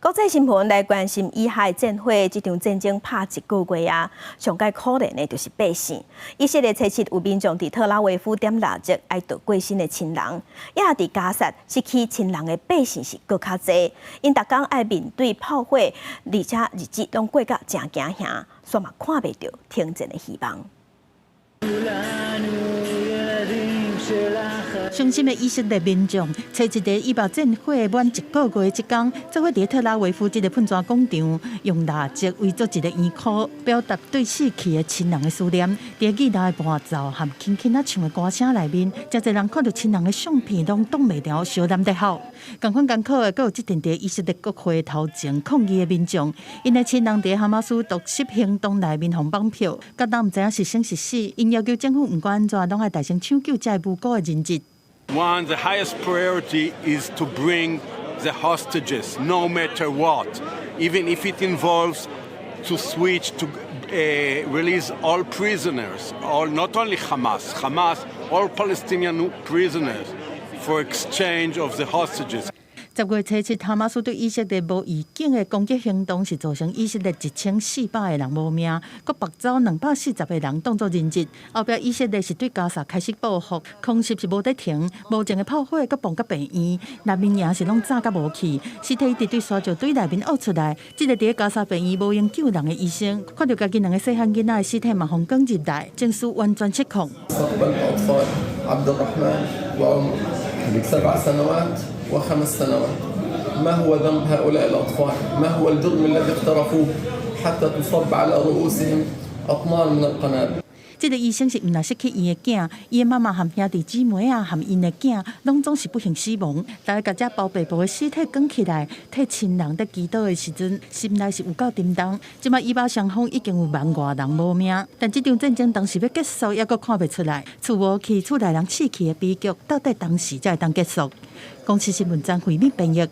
國際新聞來關心以哈戰火，這場戰爭拍一個月啊，上蓋可憐的就是百姓。以色列初七有民眾佇特拉維夫點蠟燭，哀悼過身的親人，也佇加薩失去親人的百姓是閣較濟，𪜶逐工愛面對炮火，而且日子攏過甲誠驚嚇，煞嘛看袂著停戰的希望。傷心的以色列民眾，初七佇以巴戰火滿一個月這工，做伙佇特拉維夫這个噴泉廣場，用蠟燭圍做一個圓箍，表達對死去的親人的思念。佇吉他的伴奏和輕輕仔唱的歌聲內面，誠濟人看著親人的相片，攏擋袂牢，相澹咧哭。仝款艱苦的，閣有這陣佇以色列國會頭前抗議的民眾，𪜶的親人佇哈馬斯突襲行動內面予綁票，到今毋知影是生是死。𪜶要求政府毋管按怎，攏愛大聲搶救這無辜的人質。 One, the highest priority is to bring the hostages, no matter what, even if it involves to switch to release all prisoners, all not only Hamas, Hamas, all Palestinian prisoners for exchange of the hostages. 10月初七，哈馬斯對以色列無預警的攻擊行動，是造成以色列1400個人無命，閣縛走240個人當做人質。後壁以色列是對加薩開始報復，空襲是無咧停，無情的炮火閣爆甲病院，難民營是攏炸甲無去，屍體一直對沙石堆內面挖出來。這个佇加薩病院無閒救人的醫生，看著家己兩个細漢囡仔的屍體嘛，予捲入來，情緒完全失控。 7 سنوات و5 سنوات. ما هو ذنب هؤلاء الأطفال؟ ما هو الجرم الذي اقترفوه حتى تصب على رؤوسهم أطنان من القنابل؟ 這个醫生是毋但失去伊的囝，伊的媽媽和兄弟姊妹啊，和𪜶的囝，攏總是不幸死亡。大家共這包白布的屍體捲起來，替親人佇祈禱的時陣，心內是有夠沉重。這擺以巴雙方已經有萬外人無命，但這場戰爭當時欲結束，猶閣看袂出來。厝無去，厝內人死去的悲劇，到底當時才會當結束？公視新聞張惠敏編譯。